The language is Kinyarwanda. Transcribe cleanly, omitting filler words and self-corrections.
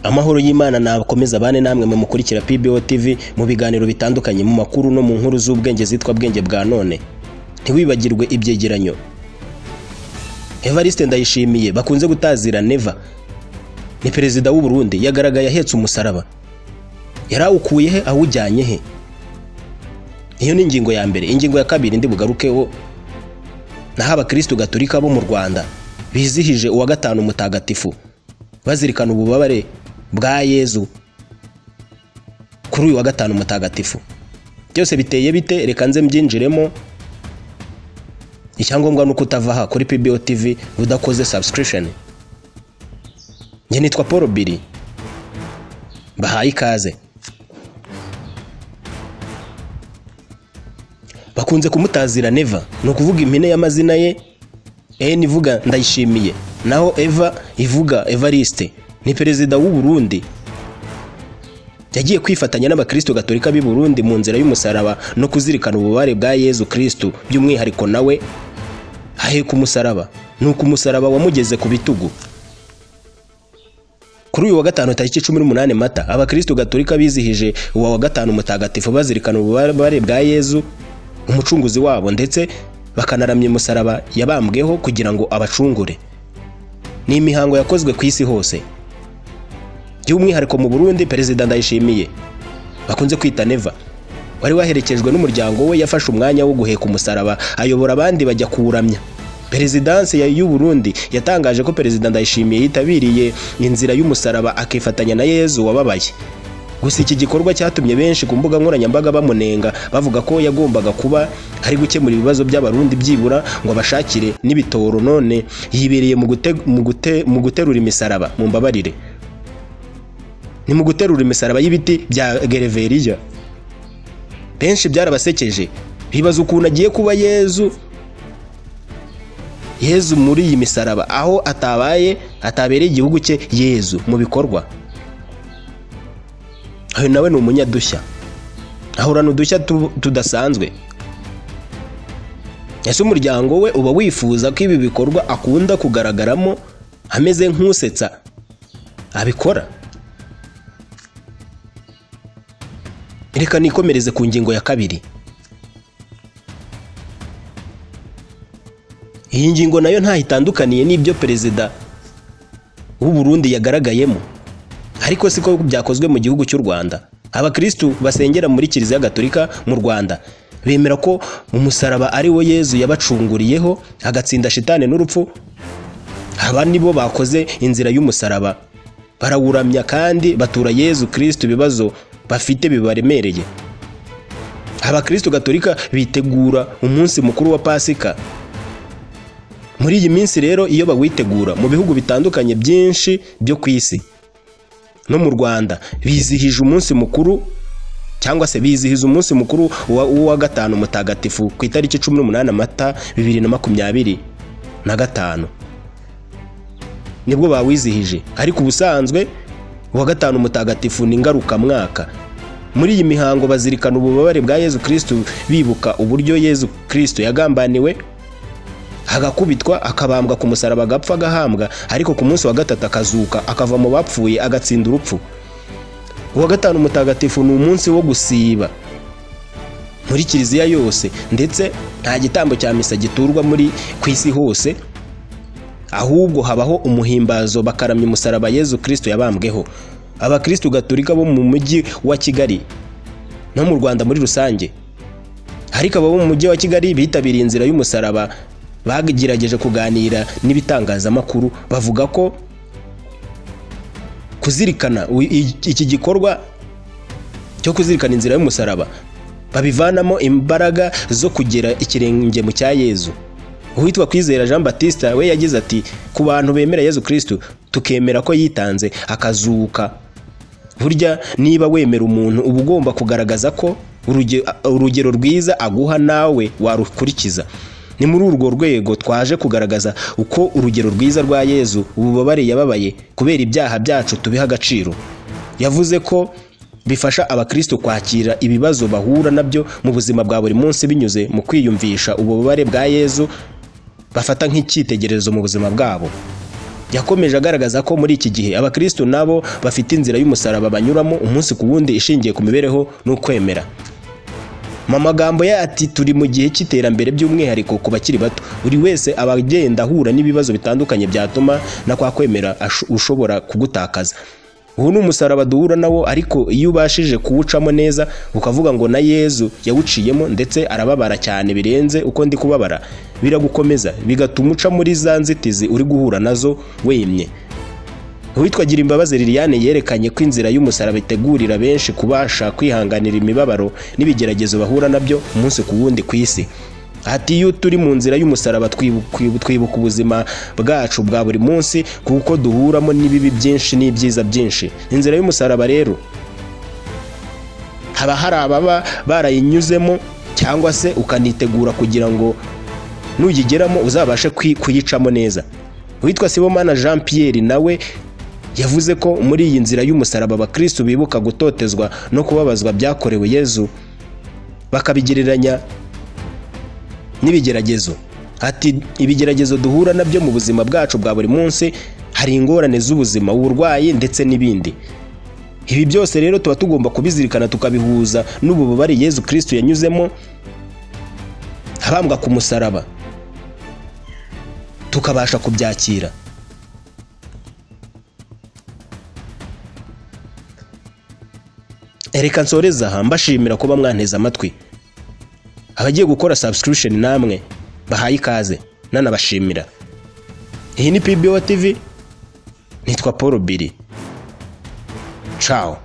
Amahoro y'Imana nakomeza bane namwe mu mukurikira PBO TV mu biganiro bitandukanye, mu makuru no mu nkuru z'ubwenge zitwa Bwenge bwa none. Ntiwibagirwe ibyegeranyo. Evariste Ndayishimiye bakunze gutazira Neva ni perezida w'u Burundi, yagaragaye ahetse umusaraba. Yarawukuye he, awujyanye he? Iyo ni ingingo ya mbere. Ingingo ya kabiri ndi bugarukeho, naho abakristo gatolika bo mu Rwanda bizihije uwa gatanu mutagatifu bazirikana ububabare bwa Yezu kuri uyu wa gatanu mutagatifu. Byose biteye bite? Reka nze mbyinjiremo. Icyangombwa nuko utava aha kuri PBO TV udakoze subscription. Njye nitwa Paul Biri, bahaye ikaze. Bakunze kumutazira Neva, ni ukuvuga impine y'amazina ye. N ivuga Ndayishimiye, naho Eva ivuga Evariste. Ni perezida w'u Burundi. Yagiye kwifatanya n'abakristo gatolika b'i Burundi mu nzira y'umusaraba no kuzirikana ububabare bwa Yezu Kristo, by'umwihariko nawe aheka umusaraba. Nuko umusaraba wamugeze ku bitugu. Kuri uyu wa gatanu tariki 18 Mata, abakristo gatolika bizihije uwa wa gatanu mutagatifu bazirikana ububabare bwa Yezu umucunguzi wabo, ndetse bakanaramya umusaraba yabambweho kugira ngo abacungure. Ni imihango yakozwe ku isi hose, by'umwihariko mu Burundi. Perezida Ndayishimiye bakunze kwita Neva wari waherekejwe n'umuryango we yafashe umwanya wo guheka umusaraba ayobora abandi bajya kuwuramya. Perezidansi y'u Burundi yatangaje ko Perezida Ndayishimiye yitabiriye inzira y'umusaraba akifatanya na Yezu wababaye. Gusa iki gikorwa cyatumye benshi ku mbuga nkoranyambaga bamunenga, bavuga ko yagombaga kuba ari gukemura ibibazo by'abarundi byibura ngo abashakire n'ibitoro, none yibereye mu guterura imisaraba. Mumbabarire, ni mu guterura imisaraba y'ibiti bya gereveriya. Benshi byarabasekeje, bibaza ukuntu agiye kuba Yezu muri iyi misaraba, aho atabaye atabereye igihugu cye Yezu mu bikorwa. Ayo nawe ni umunyadushya, ahorana udushya tudasanzwe. Ese umuryango we uba wifuza ko ibi bikorwa akunda kugaragaramo ameze nk'usetsa abikora? Reka nikomereze ku ngingo ya kabiri. Iyi ngingo nayo ntaho itandukaniye n'ibyo perezida w'u Burundi yagaragayemo, ariko siko byakozwe mu gihugu cy'u Rwanda. Abakristu basengera muri Kiliziya Gatolika mu Rwanda bemera ko umusaraba ari wo Yezu yabacunguriyeho agatsinda shitani n'urupfu. Aba nibo bakoze inzira y'umusaraba, barawuramya kandi batura Yezu Kristu ibibazo bafite bibaremereye. Abakristu Gatolika bitegura umunsi mukuru wa Pasika. Muri iyi minsi rero iyo bawitegura mu bihugu bitandukanye byinshi byo ku isi no mu Rwanda, bizihije umunsi mukuru cyangwa se bizihiza umunsi mukuru wa gatanu mutagatifu ku itariki 18 Mata 2025 nibwo bawizihije. Ariko ubusanzwe uwa gatanu mutagatifu ni ngaruka mwaka. Muri iyi mihango bazirikana ububabare bwa Yezu Kristo, bibuka uburyo Yezu Kristo yagambaniwe agakubitwa, akabambwa ku musaraba, agapfa, agahambwa, ariko ku munsi wa gatatu akazuka akava mu bapfuye agatsinda urupfu. Uwa gatanu mutagatifu ni umunsi wo gusiba muri kiliziya yose, ndetse nta gitambo cya misa giturwa muri ku isi hose, ahubwo habaho umuhimbazo bakaramya umusaraba Yezu Kristo yabambweho. Abakristo gatolika bo mu mujyi wa Kigali no mu Rwanda muri rusange, ariko abo mu mujyi wa Kigali bitabiriye inzira y'umusaraba bagerageje kuganira n'ibitangazamakuru, bavuga ko kuzirikana iki gikorwa cyo kuzirikana inzira y'umusaraba babivanamo imbaraga zo kugera ikirenge mu cya Yezu. Uwitwa Kwizera Jean Baptiste we yagize ati: ku bantu bemera Yezu Kristo tukemera ko yitanze akazuka, burya niba wemera umuntu uba ugomba kugaragaza ko urugero rwiza aguha nawe warukurikiza. Ni muri urwo rwego twaje kugaragaza uko urugero rwiza rwa Yezu, ububabare yababaye kubera ibyaha byacu, tubiha agaciro. Yavuze ko bifasha abakristo kwakira ibibazo bahura nabyo mu buzima bwa buri munsi binyuze mu kwiyumvisha ububabare bwa Yezu bafata nk'icyitegererezo mu buzima bwabo. Yakomeje agaragaza ko muri iki gihe abakristo nabo bafite inzira y'umusaraba banyuramo umunsi ku wundi ishingiye ku mibereho n'ukwemera. Mu magambo ye ati turi mu gihe cy'iterambere by'umwihariko ku bakiri bato, buri wese aba agenda ahura n'ibibazo bitandukanye byatuma na kwa kwemera ushobora kugutakaza. Ubu ni umusaraba duhura nawo, ariko iyo ubashije kuwucamo neza ukavuga ngo na Yezu yawuciyemo ndetse arababara cyane birenze uko ndi kubabara, biragukomeza bigatuma uca muri za nzitizi uri guhura nazo wemye. Uwitwa Girimbabazi Liliane yerekanye ko inzira y'umusaraba itegurira benshi kubasha kwihanganira imibabaro n'ibigeragezo bahura nabyo umunsi ku wundi ku isi. Ati iyo turi mu nzira y'umusaraba twibuka ubuzima bwacu bwa buri munsi kuko duhuramo n'ibibi byinshi n'ibyiza byinshi. Inzira y'umusaraba rero haba hari ababa barayinyuzemo cyangwa se ukanitegura kugira ngo nuyigeramo uzabashe kuyicamo neza. Uwitwa Sibomana Jean Pierre nawe yavuze ko muri iyi nzira y'umusaraba abakristo bibuka gutotezwa no kubabazwa byakorewe Yezu bakabigereranya n'ibigeragezo. Ati ibigeragezo duhura nabyo mu buzima bwacu bwa buri munsi, hari ingorane z'ubuzima, uburwayi ndetse n'ibindi. Ibi byose rero tuba tugomba kubizirikana tukabihuza n'ububabare Yezu Kristo yanyuzemo abambwa ku musaraba, tukabasha kubyakira. Reka nsoreze aha mbashimira kuba mwanteze amatwi. Abagiye gukora subscription namwe bahaye ikaze, nanabashimira. Iyi ni PBO TV, nitwa Paul Biri. Ciao.